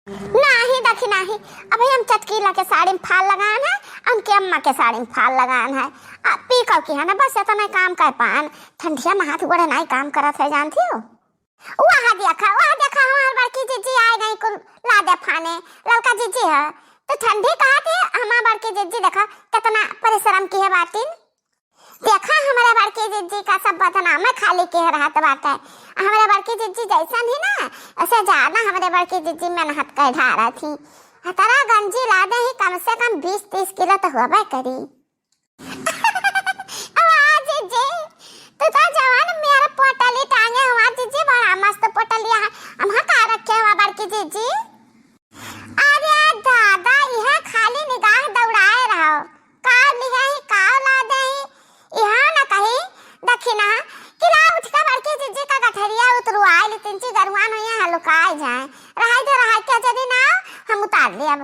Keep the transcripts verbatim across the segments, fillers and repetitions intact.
नाही दखी नाही, अबही हम चटकीला के साड़ी में फाल लगान है, उनके अम्मा के साड़ी में फाल लगान है। आ पी कउ की है ना, बस इतना काम कर पान, ठंडिया में हाथ गोड़े नाही काम करत है, जानती हो। वहाँ देखा, वहाँ देखा, हमार बड़की जिज्जी आए गई कुल लादे फाने, ललका जिज्जी है। तो ठंडी कहा थी, हमार बड़की जिज्जी देखा कितना परिश्रम किहे बाटिन। देखा हमरे बड़की जिज्जी का सब बदनाम खाली किहे रहत बाटे। हमरे बड़की जिज्जी जैसन ही ना, ऐसे ज्यादा हमरे बड़की जिज्जी मेहनत कर ढारा थी। हतरा गंजी लादे ही कम से कम बीस तीस किलो तो होबे करी। वाह जिज्जी, तू तो जवान मेरा पोटली टांगे हुआ जिज्जी, बड़ा मस्त पोटलिया है। हम का रखे हुआ बड़की जिज्जी? अरे दादा, यह खाली निगाह दौड़ाए रहो, का लिहे ही, का लादे ही, यह न कही दखिना कि ला उठ के बड़की जिज्जी का गठरिया उतरुआए ली, तिनची गरुआन हुई है, लुकाए जाए, रहाई दे, रहाई के जदी ना, हम उतार लेब।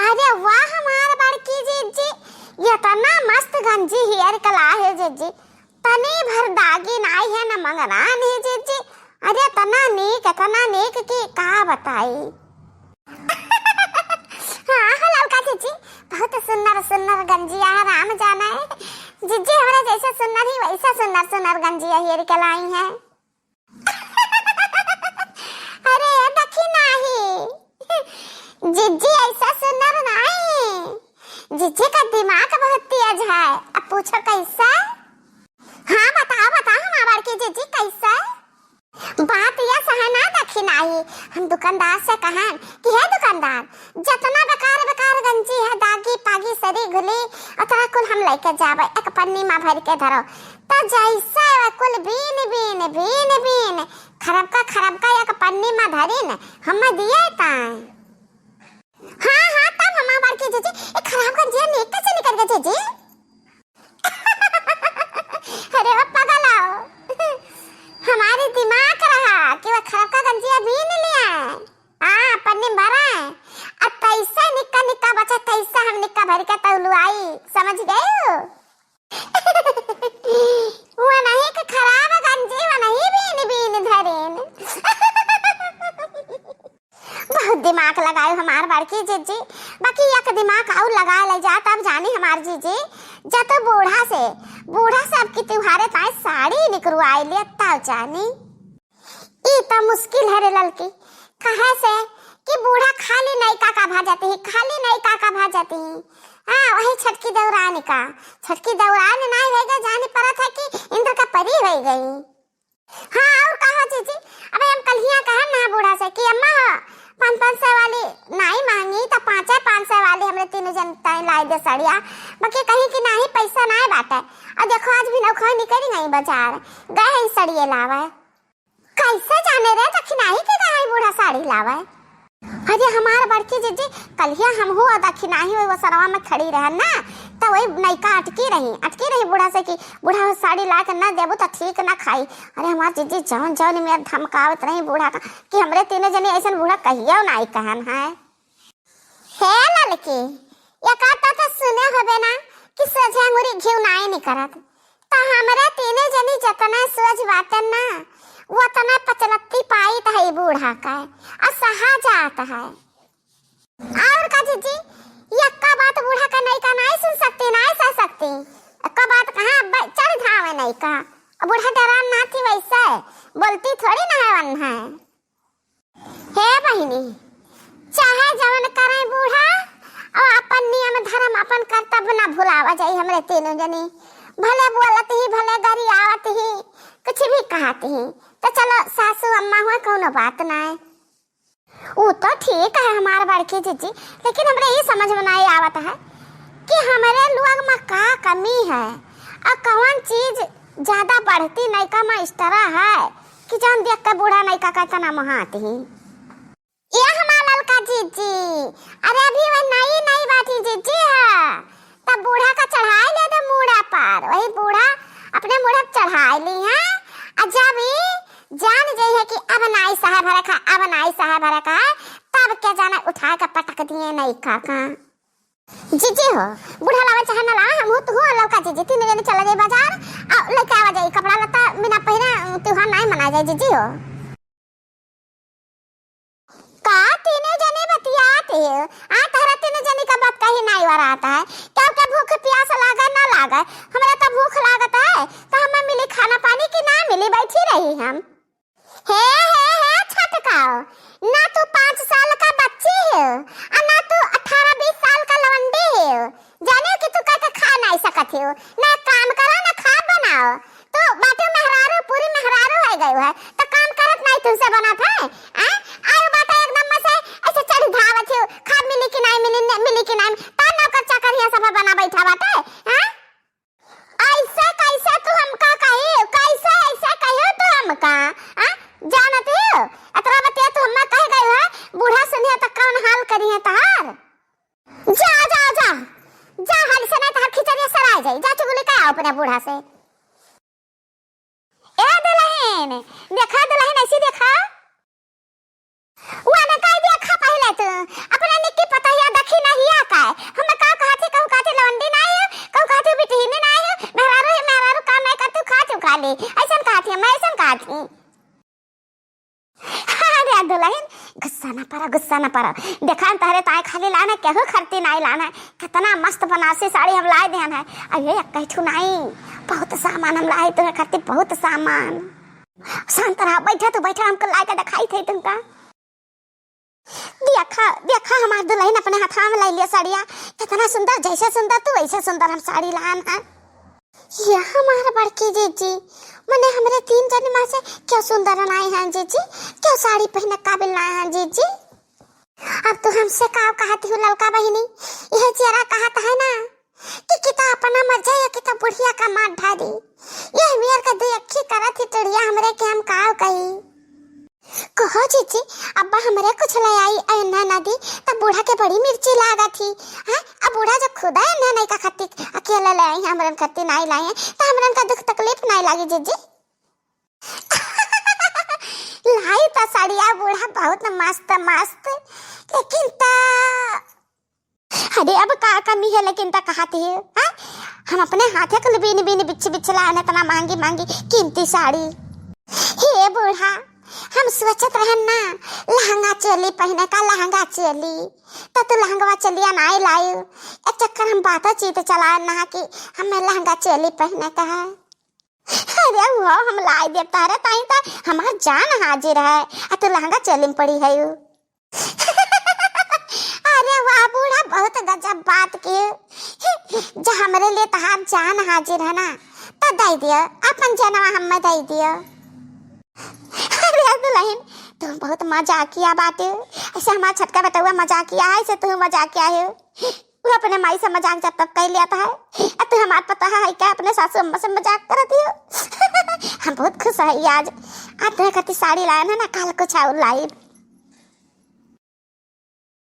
अरे वाह हमार बड़की जिज्जी, इतना मस्त गंजी हेयर कला है जिज्जी, तनी भर दागी नाई है न मंगरान है जिज्जी। अरे तना नीक, तना नीक कि का बताई। हाँ, हाँ, ललका जिज्जी, बहुत सुंदर सुंदर गंजिया है, राम जाने। जिज्जी हमरा जैसे सुंदर ही वैसे सुंदर सुंदर गंजिया हेयर कलाई है। अरे दखी नाही, जिज्जी ऐसा सुंदर नाही, जिज्जी का दिमाग बहुत तेज है। अब पूछो कैसे? हाँ बताओ, बताओ हमार बड़की जिज्जी कैसे? बात यह है ना दखी नाही, हम दुकानदार से कहन कि हे दुकानदार, जतना बेकार बेकार गंजी है, दागी पागी सरी घुली, ओतरा कुल हम लेके जाबे, एक पन्नी मा भर के धरो। त जैसे वे कुल बीन बीन बीन बीन खरबका खरबका एक पन्नी मा धरिन, हम दिए ताए। हाँ हाँ, तब हमार बड़की जिज्जी, ए खराब गंजिया नेक कैसे निकल गए जिज्जी? अरे वो पगल आओ, हमारी दिमाग रहा कि वो खरबका गंजिया बीन लिया है। हाँ, पन्नी में भरा है। अब तैसे निक्का निक्का बचा, तैसे हम निक्का भर के तौलुआई, समझ गए हो? वो नहीं कि खराब गंजी, वो नहीं बीन बीन धरेन। बहुत दिमाग लगाए हमार बड़की जिज्जी, बाकी एक दिमाग और लगा ले जा, तब जानी हमार जिज्जी, जब तो बूढ़ा से, बूढ़ा से अब की त्योहारे ताए साड़ी निकरवाई ले, तब जानी। ई त मुश्किल है रे ललकी, कहे से कि बूढ़ा खाली नयका का भा जाती ही, खाली नयका का भा जाती ही। हाँ, वही छटकी देवरानी का, छटकी देवरानी नाई होइगा, जानी परत है कि इंद्र का परी होई गई। हाँ, और कहा जीजी, अबे हम कल्हिया कहन ना बूढ़ा से कि अम्मा, पाँच पाँच सौ वाली नाई मांगी, त पाँचे पाँच सौ वाली हमरे तीनों जन ताई लाई दे साड़िया, बाकी कहीं कि नाही, पैसा नाई बाटे। और देखो, आज भी नौखा निकल गई बाजार, गए हैं साड़िए लावे। कैसे जाने रे दखिनाही के गए बूढ़ा साड़ी लावे? अरे हमार बड़की जिज्जी, कल्हिया हमहू और दखिनाही वही वसरवा में खड़ी रहन ना, त वही नयका अटकी रही, अटकी रही बूढ़ा से कि बूढ़ा हो साड़ी ला के ना देबू त ठीक ना खाई। अरे हमार जिज्जी जौन जौन में धमकावत रही बूढ़ा का कि हमरे तीनों जनी ऐसन बूढ़ा कहियो नाई कहन है। हे ललकी, एका त सुने होबे ना कि सोझे अंगुरी घिउ नाई निकरत। त हमरे तीने जनी जतने सोझ बाटन ना, वतने पचलत्ती पाइत है बूढ़ा का, आ सहा जात है। और का जीजी, यक्का बात बूढ़ा का नयका नाई सुन सकती, नाई सह सकती। यक्का बात कहाँ ब-, चढ़ धावे नयका। अब बूढ़ा डरान ना थी वैसे, बोलती थोड़ी ना है वन है। हे बहिनी, चाहे जवन करे बूढ़ा, और अपन नियम धर्म, अपन कर्तव्य ना भुलावा जाई हमरे तीनों जनी। भले बोलत ही, भले गरियावत ही, कुछ भी कहत ही, तो चलो सासू अम्मा हुआ, कौनो बात ना है। ऊ तो ठीक है हमार बड़की जीजी, लेकिन हमरे ई समझ में नाई आवत है कि हमरे लोग में का कमी है और कौन चीज ज्यादा बढ़ती नयका में इस तरह है कि जौन देख के बूढ़ा नयका का इतना मोहात ही। ये हमार ललका जीजी, अरे अभी वह नई नई बाटी जीजी है, तब बूढ़ा का चढ़ाई ले दे मूड़ा पर, वही बूढ़ा अपने मूड़ा पर चढ़ाई ली है। और जब ई जान जाई है कि अब नाई सहे भरे का, अब नाई सहे भरे का, तब क्या जाने उठा के पटक दिए नयका का। जीजी हो, बूढ़ा लावे चाहे ना लावे, हम हो, तू हो, ललका जीजी, तीन जने चला जाई बाजार, और लेके आवा जाई कपड़ा लत्ता, बिना पहिरे त्योहार नाई मना जाई जीजी हो। आ, तहरा तीन जनी का बात कहीं नाई वरात है। केहू के भूख प्यास लागे ना लागे, हमरा तो भूख लागत है, तो हमें मिली खाना पानी कि ना मिली, बैठी रही हम। हे, हे, हे, छटकाओ, ना तू पाँच साल का बच्ची हो, आ ना तू अठारह बीस साल का लवंडी हो। जाने कि तू कह के खा नाई सकत हो, ना काम करो, ना खाब बनाओ। तू बाटे मेहरारू, पूरी मेहरारू है गई है, तो काम करत नाई तुमसे बनत है, हैं? आयो बाटे एकदम में से ऐसे चढ़ी धावत हो, खाब मिली कि नाई मिली, ने-, मिली कि नाई, ता नौकर चाकर यहाँ सब बना बैठा बाटे, हैं? ऐसे कैसे तू हमका कही, कैसे ऐसे कहियो तू हमका, हैं? जानत हो, अतरा बतिया तू हम्मा कह गई है, बूढ़ा सुनिए तो कौन हाल करी है तहार? जा, जा, जा, जा, हाली से नहीं तो हर खिचड़िया सराय जाई। जा चुगली का अपने बूढ़ा से। ए दुल्हन, देखा दुल्हन, ऐसी देखा। वो ने कह दिया, खा पहले तू। अपने निक्की पतहिया देखी ना हिया का है। हम का कहती, कहूँ कहती लौंडी ना है, कहूँ कहती बिटहीनी ना है, मेहरारू है, मेहरारू काम नहीं करती, खा तू खा ले। ऐसन कहती है, मैं ऐसन कहती। अरे दुल्हन, गुस्सा ना पड़ा, गुस्सा ना पड़ा। देखा न तहरे ताए खाली लाना, केहू खरीदी नाई लाना। कितना मस्त बनारसी साड़ी हम लाए देन है। अरे एक कह ठू नाई, बहुत सामान हम लाए तुम्हें खातिर, बहुत सामान। शांत रहा, बैठा तू, बैठा, हमको लाए के दिखाई थे तुमका। देखा, देखा, हमार दुल्हन अपने हाथवा में ले लिया साड़िया। कितना सुंदर, जैसे सुंदर तू, वैसे सुंदर हम साड़ी लान है। या हमार बड़की जीजी, मने हमरे तीन जने में से क्यों सुंदर नाई हैं जीजी, क्यों साड़ी पहने काबिल नाई हैं जीजी? अब तू हमसे का कहती हूँ ललका बहिनी, यह चेहरा कहत है ना कि किता अपना मर जाए, किता बुढ़िया का मार ढारी। यह मेर का दुई अक्खी करत ही टिड़िया हमरे के हम का कही। कहो जीजी, अब्बा हमरे कुछ ले आई अयन्ना ना दी, तब बूढ़ा के बड़ी मिर्ची लागत ही। हैं? अब बूढ़ा जब खुदा अयन्ना नहीं का खातिर अकेले ले आई, हमरन खातिर नाई लाई है, तो हमरन का दुख तकलीफ नाई लागी जीजी। लाई तो साड़िया बूढ़ा बहुत मस्त मस्त, लेकिन ता अरे अब का कमी है लेकिन त कहत है, हाँ? हम अपने हाथे कुल बीन बीन बिछ बिछ लान इतना महंगी महंगी कीमती साड़ी। हे बूढ़ा, हम सोचत रहन ना लहंगा चोली पहने का, लहंगा चोली, तो तू लहंगवा चोलिया नाई लायू। एक चक्कर हम बातचीत चलाए ना कि हमें लहंगा चोली पहने का है। अरे वो हम लाई देब तहरे ताई, त हमार जान हाजिर है, आ तू लहंगा चोली में पड़ी है यू। अरे वाह बूढ़ा, बहुत गजब बात की। जो हमरे लिए तहार जान हाजिर है ना, तो दे दियो, अपन जनवा हमें दे दियो। अरे दुल्हन, तुम बहुत मजाकिया बाटे। ऐसे हमार छोटका बेटवा मजाकिया है, ऐसे तू मजाकिया है। वो अपने माई से मजाक जब तब कर लेता है, आ तू हमार पता है क्या, अपने सासू अम्मा से मजाक करत हो। हम बहुत खुश है आज, आज तोहरे खातिर साड़ी लायन है ना, काल कुछ और लाइब।